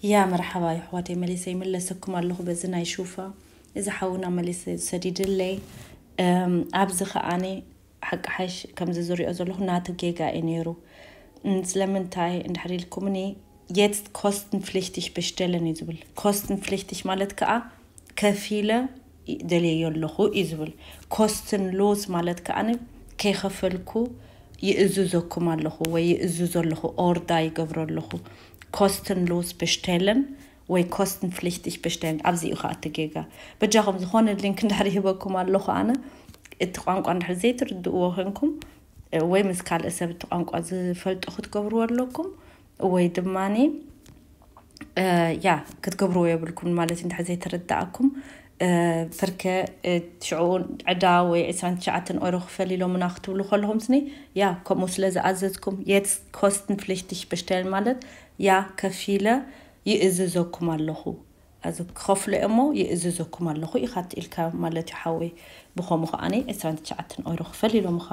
ያ መርሓባ ኣሕዋተይ፣ መሊሰ ይምለሰኩም ኣለኹ በዚ ናይ ሹፋ። እዚ ሓውና መሊሰ ሰዲድለይ። እም፣ ኣብዚ ከዓኒ ሓቂ ሓሽ ከምዚ ዝሪኦ ዘለኹ ናቱ ጌጋ እዩ ነይሩ። እም፣ ስለምንታይ እንድሕር ኢልኩምኒ፣ jetzt kostenpflichtig bestellen እዩ ዝብል። Kostenpflichtig ማለት ከዓ ከፊለ ደልየዮ ኣለኹ እዩ ዝብል። Kostenlos ማለት ከዓኒ ከይኸፈልኩ ይእዝዘኩም ኣለኹ ወይ ይእዝዞ ኣለኹ፣ ኦርዳ ይገብሮ ኣለኹ። Kostenlos bestellen ወይ kostenpflichtig bestellen። ኣብዚ እዩ ከዓ እቲ ጌጋ። በጃኹም ዝኾነ ሊንክ እንድሕር ይህበኩም ኣለኹ ኣነ፣ እቲ ቋንቋ እንድሕር ዘይትርድእዎ ኮንኩም፣ ወይ ምስ ካልእ ሰብ እቲ ቋንቋ ዝፈልጦ ክትገብርዎ ኣለኩም፣ ወይ ድማኒ እ፣ ያ ክትገብርዎ የብልኩም ማለት እዩ። እንድሕር ዘይተረዳእኩም፣ እ፣ ፍርከ፣ እ፣ ሽዑ ዕዳ ወይ ዕስራን ትሽዓተን ኦይሮ ክፈል ኢሎምና ክትብሉ ከለኹም ስኒ፣ ያ ከምኡ ስለ ዝኣዘዝኩም፣ jetzt kostenpflichtig bestellen ማለት ያ ከፊለ ይእዝዘኩም ኣለኹ። ኣዚ ክኸፍሎ እሞ ይእዝዘኩም ኣለኹ ኢኻ ኢልካ ማለት እዩ ሓወይ። ብኸምኡ ከዓኒ ዕስራን ትሽዓተን ኦይሮ ክፈል ኢሎምኻ።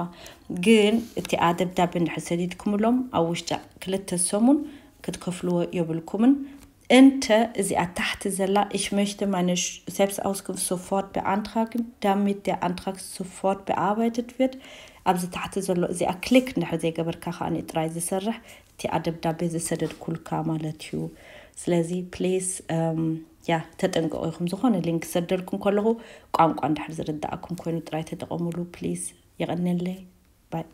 ግን እቲ ኣደብዳቤ እንድሕር ሰዲድኩምሎም ኣብ ውሽጢ ክልተ ሰሙን ክትከፍልዎ የብልኩምን። እንተ እዚኣ ታሕቲ ዘላ፣ ich möchte meine Sch-, Selbstauskunft sofort beantragen, damit der Antrag sofort bearbeitet wird። ኣብዚ ታሕቲ ዘሎ እዚኣ ክሊክ እንድሕር ዘይገበርካ ከዓኒ ጥራይ ዝሰርሕ እቲ ኣደብዳቤ ዝሰደድኩልካ ማለት እዩ። ስለዚ ፕሊስ፣ እም፣ ያ ተጠንቀቑ ኢኹም። ዝኾነ ሊንክ ሰደልኩም ከለኹ ቋንቋ እንድሕር ዝርዳእኩም ኮይኑ ጥራይ ተጠቐሙሉ ፕሊስ። የቐንየለይ። ባይ።